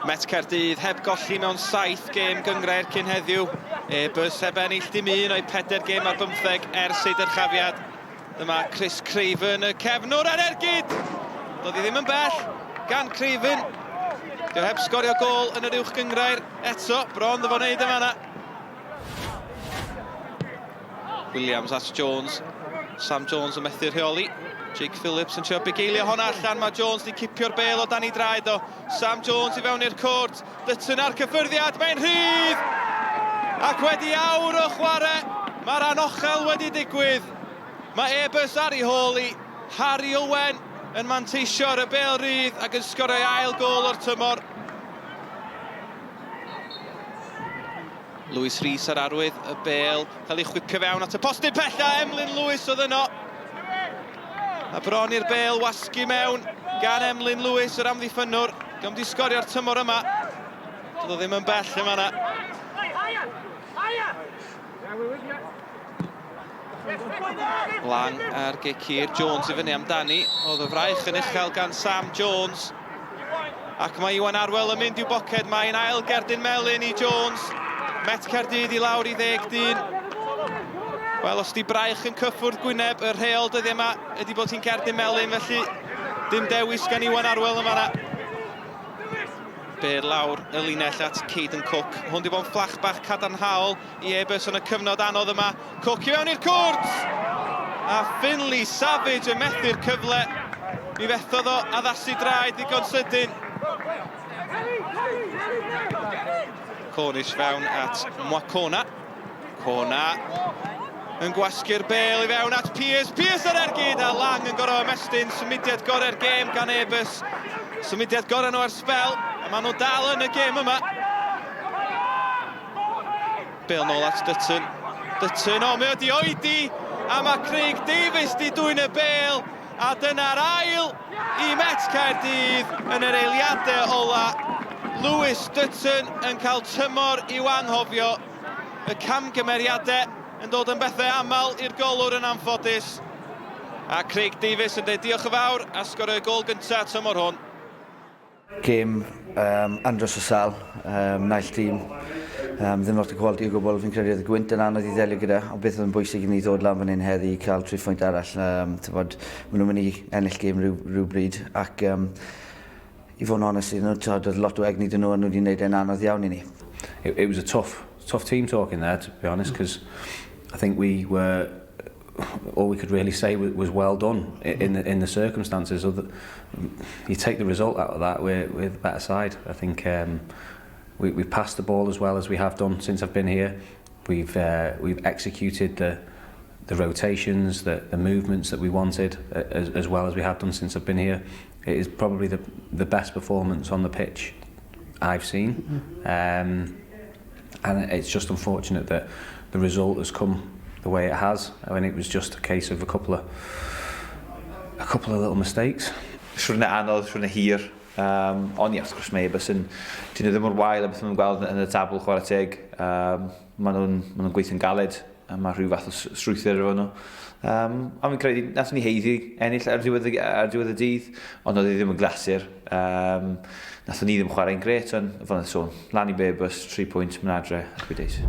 Met Caerdydd heb golli mewn saith gêm gynghrair cyn heddiw. Airbus heb ennill dim un o'i pedair gêm ar bymtheg ers ei dyrchafiad. Dyma Chris Craven, y cefnwr ar ergyd! Doedd hi ddim yn bell gan Craven. Dio heb sgorio gôl yn yr uwch gynghrair eto, bron ddo fo wneud yn fanna. Williams at Jones. Sam Jones yn methu rheoli. Jake Phillips yn trio bugeilio honna allan. Mae Jones di cipio'r bel o dan ei draed o. Sam Jones i fewn i'r cwrt. Dutton ar cyffyrddiad. Mae'n rhydd! Ac wedi awr o chwarae, mae'r anochel wedi digwydd. Mae Airbus ar ei hôl i. Harry Owen yn manteisio ar y bel rydd ac yn sgorio ei ail gôl o'r tymor. Lewis Rees ar arwydd y bêl, cael ei chwipio fewn at y postyn pella, Emlyn Lewis oedd yno. A bron i'r bêl wasgu mewn gan Emlyn Lewis, yr amddiffynnwr. Diolch di sgorio'r tymor yma. Doedd o ddim yn bell yn fanna. Lang ar gic hir, Jones i fyny amdani. Oedd y fraich yn uchel gan Sam Jones. Ac mae Iwan Arwel yn mynd i'w boced. Mae'n ail gerdyn melyn i Jones. Met Caerdydd i lawr i ddeg dyn. Wel, os di braich yn cyffwrdd gwyneb, y rheol dyddiau yma ydy bod hi'n gerdyn melyn, felly dim dewis gan Iwan Arwel yn fanna. Bêl lawr y linell at Caden Cook. Hwn di bod yn fflach bach cadarnhaol i Airbus yn y cyfnod anodd yma. Cook i fewn i'r cwrt! A Finley Savage yn methu'r cyfle. Mi fethodd o addasu draed ddigon sydyn. Cornish fewn at Mwakona. Kona yn gwasgu'r bêl i fewn at Pearce. Pearce ar ergyd a Lang yn gorfod ymestyn symudiad gorau'r gêm gan Airbus. Symudiad gorau nhw ar sbel a maen nhw dal yn y gêm yma. Bêl nôl at Dutton. Dutton, o, mae o di oedi! A mae Craig Davies di dwyn y bêl, a dyna'r ail i Met Caerdydd yn yr eiliadau ola. Lewis Dutton yn cael tymor i'w anghofio. Y camgymeriadau yn dod yn bethau aml i'r golwr yn anffodus. A Craig Davies yn dweud diolch yn fawr a sgorio gôl gyntaf tymor hwn. Gêm um, andros o sal, um, naill tîm um, ddim lot o quality o gwbl, fi'n credu oedd y gwynt yn anodd i ddelio gyda, ond beth oedd yn bwysig i ni ddod lan fan hyn heddi i cael tri phwynt arall. Um, tybod, maen nhw'n mynd i ennill gêm rhyw, rhyw bryd, ac um, i fod yn onest iddyn nhw, tybod, oedd lot o egni dyn nhw a nhw wedi gwneud e'n anodd iawn i ni. It, it was a tough, tough team talking there, to be honest, because I think we were all we could really say was well done in the, in the circumstances. Other, you take the result out of that, we're, we're the better side. I think um, we, we've passed the ball as well as we have done since I've been here. We've, uh, we've executed the, the rotations, the, the movements that we wanted, as, as well as we have done since I've been here. It is probably the, the best performance on the pitch I've seen. Mm -hmm. Um, and it's just unfortunate that the result has come the way it has. I mean, it was just a case of a couple of a couple of little mistakes. Siwrne anodd, siwrne hir. Um, ond ie, wrth gwrs mae Airbus yn... Dyn nhw ddim mor wael a beth maen nhw'n gweld yn y tabl chwarae teg. Um, maen nhw'n ma nhw gweithio'n galed a mae rhyw fath o strwythur efo nhw. Um, a fi'n credu, nath ni heiddi ennill ar diwedd, ar diwedd y dydd, ond oedd e ddim yn glasur. Um, nath ni ddim chwarae'n gret, ond fel yn sôn, lan i Airbus, 3 pwynt, mynd adre, happy days.